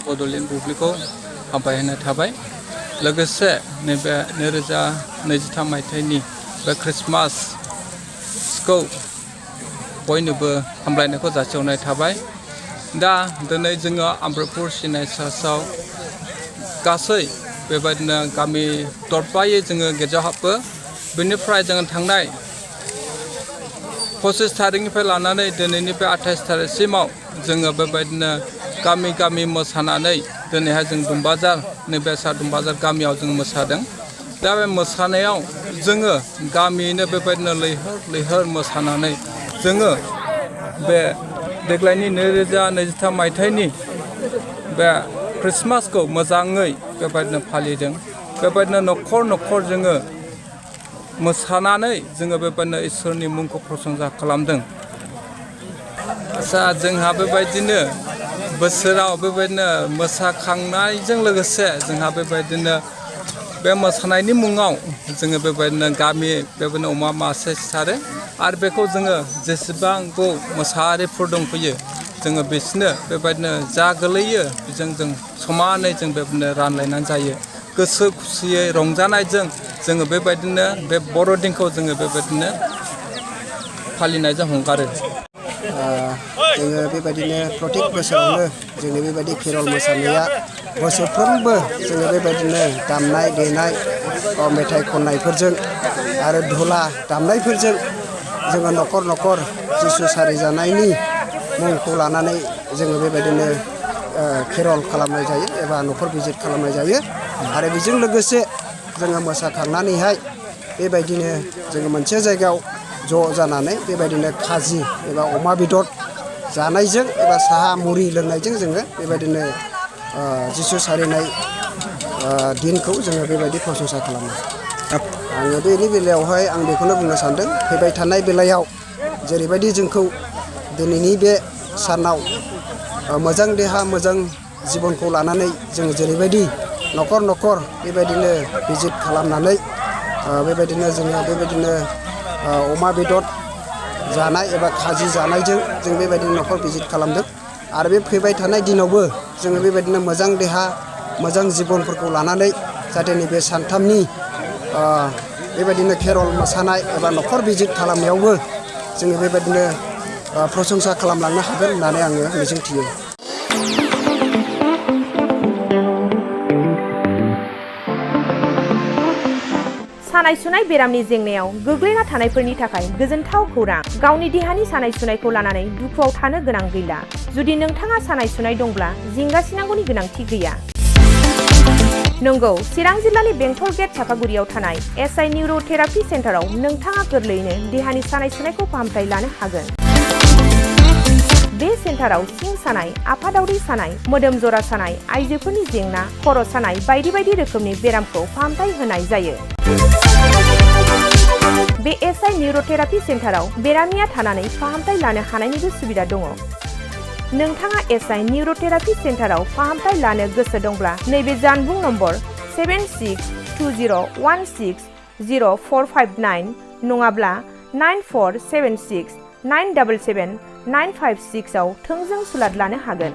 बड'लेण्ड बुब्लिखौ हामबायहोनाय थाबाय लोगोसे नैबे 2023 मायथाइनि बे क्रिसमासखौ बयनोबो हामलायनायखौ जासिहरनाय थाबाय दा दिनै जोङो आमब्रापुर CNI सार्चआव गासै बेबायदिनो गामि दरबायै जोङो गिर्जायाव हाबो बेनिफ्राय जोङो थांनाय 25 थारिखनिफ्राय लानानै दिनैनिफ्राय 28 थारिखसिमाव जोङो बेबायदिनो गामि गामि मोसानानै दिनैहाय जों दुमबाजार नैबे दुमबाजार गामियाव जों मोसादों दा बे मोसानायाव जोङो गामियैनो बेबायदिनो लैहोर मोसानानै जोङो बे देग्लायनि 2023 मायथाइनि बे क्रिसमासखौ मोजाङै बेबायदिनो फालिदों बेबायदिनो न'खर न'खर जोङो मोसानानै जोङो बेबायदिनो इसोरनि मुंखौ प्रशंसा खालामदों आसा जोंहा बेबायदिनो बोसोराव बेबायदिनो मोसाखांनायजों लोगोसे जोंहा बेबायदिनो बे मोसानायनि मुङाव जोङो बेबायदिनो गामि बेबायदिनो अमा मासे सिथारो आरो बेखौ जोङो जेसेबां मोसाहारिफोर दंफैयो जोङो बिसोरनो बेबायदिनो जा गोलैयो बेजों जों समानै जों बेबायदिनो रानलायनानै जायो गोसो खुसियै रंजानायजों जोङो बेबायदिनो बे बर'दिनखौ जोङो बेबायदिनो फालिनायजों हंगारो जोङो बेबायदिनो प्रत्येक बोसोरावनो जोंनि बेबायदि केरल मोसानाया बोसोरफ्रोमबो जोङो बेबायदिनो दामनाय देनाय मेथाइ खननायफोरजों आरो धुला दामनायफोरजों जोङो न'खर न'खर जिसु सारिजानायनि मुंखौ लानानै जोङो बेबायदिनो केरल खालामनाय जायो एबा न'खर भिजिट खालामनाय जायो आरो बेजों लोगोसे जोङो मोसाखांनानैहाय बेबायदिनो जोङो मोनसे जायगायाव ज' जानानै बेबायदिनो खाजि एबा अमा बेदर जानायजों एबा साहा मुरि लोंनायजों जोङो बेबायदिनो जिसु सारिनाय दिनखौ जोङो बेबायदि प्रशंसा खालामो आङो बेनि बेलायावहाय आं बेखौनो बुंनो सानदों फैबाय थानाय बेलायाव जेरैबायदि जोंखौ दिनैनि बे सानाव मोजां देहा मोजां जिबनखौ लानानै जों जेरैबायदि न'खर न'खर बेबायदिनो भिजिट खालामनानै बेबायदिनो जोङो बेबायदिनो अमा बेदर जानाय एबा खाजि जानायजों जों बेबायदिनो न'खर भिजिट खालामदों आरो बे फैबाय थानाय दिनावबो जोङो बेबायदिनो मोजां देहा मोजां जिबनफोरखौ लानानै जाहाथे नैबे सानथामनि बेबायदिनो केरल मोसानाय एबा न'खर भिजिट खालामनायावबो जोङो बेबायदिनो प्रशंसा खालामलांनो हागोन होननानै आङो मिजिंथियो सानाय सुनाय बेरामनि जेंनायाव गोग्लैना थानायफोरनि थाखाय गोजोनथाव खौरां गावनि देहानि सानाय सुनायखौ लानानै दुखुआव थानो गोनां गैला जुदि नोंथाङा सानाय सुनाय दंब्ला जिंगासिनांगौनि गोनांथि गैया नंगौ चिरां जिल्लानि बेंटल गेट चापागुरियाव थानाय CNI निउर'थेरापि सेन्टाराव नोंथाङा गोरलैयैनो देहानि सानाय सुनायखौ फाहामथाय लानो हागोन बे सेन्टाराव सिं सानाय आफादावरि सानाय मोदोम जरा सानाय आइजोफोरनि जेंना खर' सानाय बायदि बायदि रोखोमनि बेरामखौ फाहामथाय होनाय जायो बे CNI निउर'थेरापि सेन्टाराव बेरामिया थानानै फाहामथाय लानो हानायनिबो सुबिदा दङ नोंथाङा CNI निउर'थेरापि सेन्टाराव फाहामथाय लानो गोसो दंब्ला नैबे जानबुं नम्बर 7620160459 नङाब्ला 9476977956 आव थोंजों सुलाद लानो हागोन